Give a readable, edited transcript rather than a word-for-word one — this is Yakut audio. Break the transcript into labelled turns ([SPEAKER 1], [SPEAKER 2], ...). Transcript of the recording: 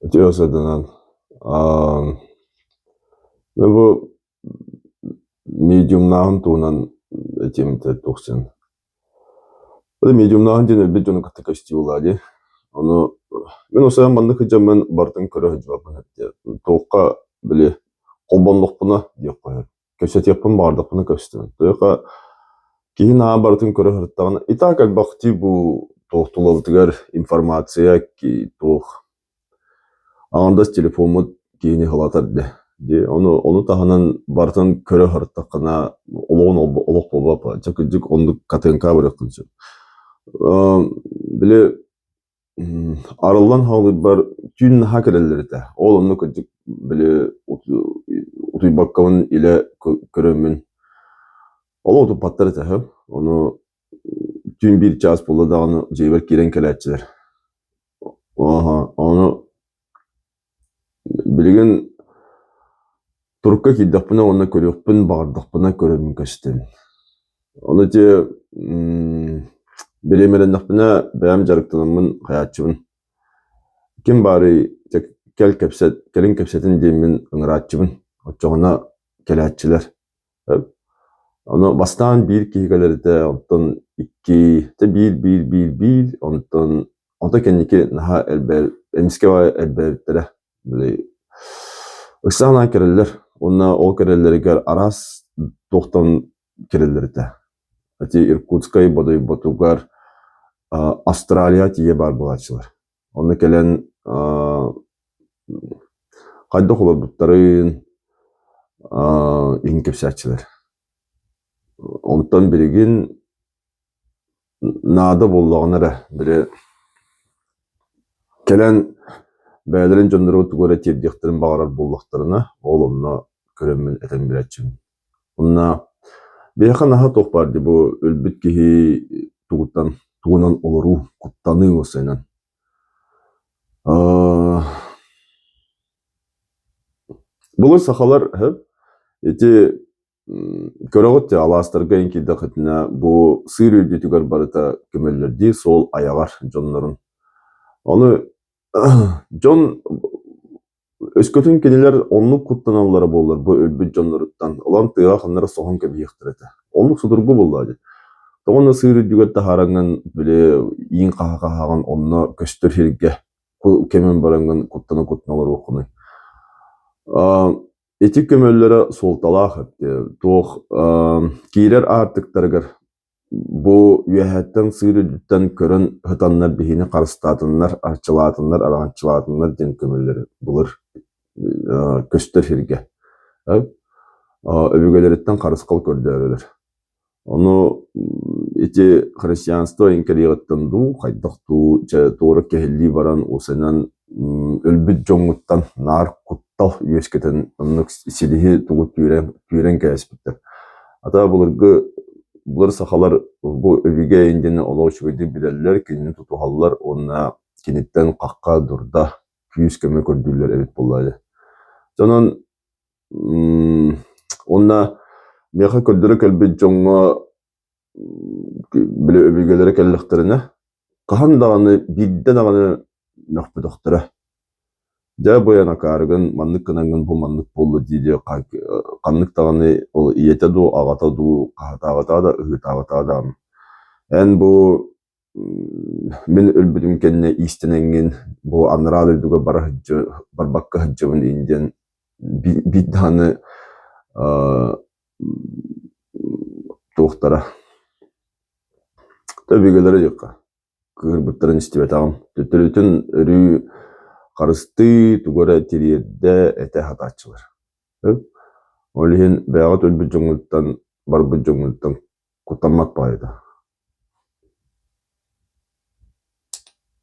[SPEAKER 1] Үтүө сыданан. Бу медиумнааһын туһунан этиэм этэ туох диэн. Медиумнааһын диэн өлбүт дьону кытта көстүү буоллаҕа дии. Ону мин осойон маннык сылдьаммын барытын көрө сылдьыбаппын туохха били холбоннохпуна диэххэ сөп. Кэпсэтиэхпин баҕардахпына көстөн. Туохха киһи наһаа барытын көрө сырыттаҕына и так элбэхтии бу туох тулабытыгар информация туох аҥардас телефоммут киһини халатар дии. Дии ону ону таһынан барытын көрө сырыттаххына олоҕун олох буолбат дьэ кырдьык оннук катыҥкаа барыаххын сөп. Били Арыллан хаалбыппар түүн наһаа кэлэллэр этэ. Ол онно кырдьык били утуйбаккабын илэ көрөммүн олох утуппаттар этэ үһү. Ону түүн биир чаас буолла даҕаны дьиэбэр киирэн кэлээччилэр. Ону Билигин турукка киирдэхпинэ уонна көрүөхпүн баҕардахпына көрөбүн көстөн. Ону ити бириэмэлэннэхпинэ бэйэм дьарыктанаммын хайааччыбын. Ким баарый кэл кэпсэт, кэлин кэпсэтин диэммин ыҥырааччыбын. Оччоҕуна кэлээччилэр. Ону бастаан биир киһи кэлэритэ, онтон икки, дьэ биир биир биир биир, онтон онтон кэнники наһаа элбээ эмискэ элбээбиттэрэ. Били ыксаан аан кэлэллэр уонна ол кэлэллэригэр араас туохтан кэлэллэр этэ. Ити Иркутскай Бодойботугар Австралия тиийэ баар буолааччылар. Онно кэлэн хайдах олорбуттарын иһин кэпсээччилэр. Онтон билигин наада буоллаҕына эрэ, били кэлэн бэйэлэрин дьонноругар тугу эрэ тиэрдиэхтэрин баҕарар буоллахтарына, ол онно көрөммүн этэн билээччибин. Уонна биһиэхэ наһаа туох баар дии бу өлбүт киһи тугуттан тугунан олоруу, куттаныы уопсайынан. Былыр сахалар ити көрөҕүт дии алаастарга эн киирдэххитинэ бу сыыр үрдүтүгэр барыта көмөллөр дии суол айаҕар дьоннорун. Ону дьон өскөтүн кинилэр оннук куттаналлара буоллар бу өлбүт дьонноруттан ылан тыаҕа ханна эрэ соһон кэбиһиэхтэрэ этэ. Оннук судургу буоллаҕа дии. Тоҕо онно сыыр үрдүгэр таһаараҥҥын били иин хаһа-хаһаҕын онно көстөр сиргэ кэмин бараҥҥын куттана-куттана олоруоххунуй. Ити көмөлөрө суолталаах туох киирэр аартыктарыгар бу үөһэттэн сыыр үрдүттэн көрөн сытаннар биһини харыстаатыннар, арчылаатыннар, араҥаччылаатыннар диэн көмөлөрү былыр көстөр сиргэ өбүгэлэриттэн харысхал көрдөөрүлэр. Ону ити христианство иҥкэриэҕиттэн дуу, хайдах дуу, чэ туора кэһиллии баран уусанан өлбүт дьоҥҥуттан наар куттал үөскэтэн оннук силиһи тугу түүрэн түүрэн кээспиттэр. Ата былыргы былыр сахалар бу өбүгэ индияны олох үчүгэйдик билэллэр, кинини тутуһаллар уонна киниттэн хахха, дурда, күүс-көмө көрдүүллэр эбит буоллаҕа дии. Онон Уонна миэхэ көрдөрө кэлбит дьоҥҥо били өбүгэлэрэ кэллэхтэринэ хаһан даҕаны биирдэ даҕаны мөхпөтөхтөрө. Дьэ бу эн акаарыгын маннык гынаҥҥын бу маннык буолла дии-дии ханнык даҕаны ол ийэтэ дуу, аҕата дуу хаһытаабатаҕа да, ыһыытаабатаҕа даҕаны. Эн бу Мин өлбүтүм кэннэ иистэнэҥҥин бу анараа дойдуга бара сылдьа барбакка сылдьабын иин диэн биир даҕаны туохтара өбүгэлэрэ диэххэ кыырбыттарын истибэтэҕим. Төттөрүтүн өрүү харыстыы, тугу эрэ тириэрдэ этэ сатааччылар. Ол иһин бэйэҕит өлбүт дьоҥҥуттан, барбыт дьоҥҥуттан куттаммат баҕайыта.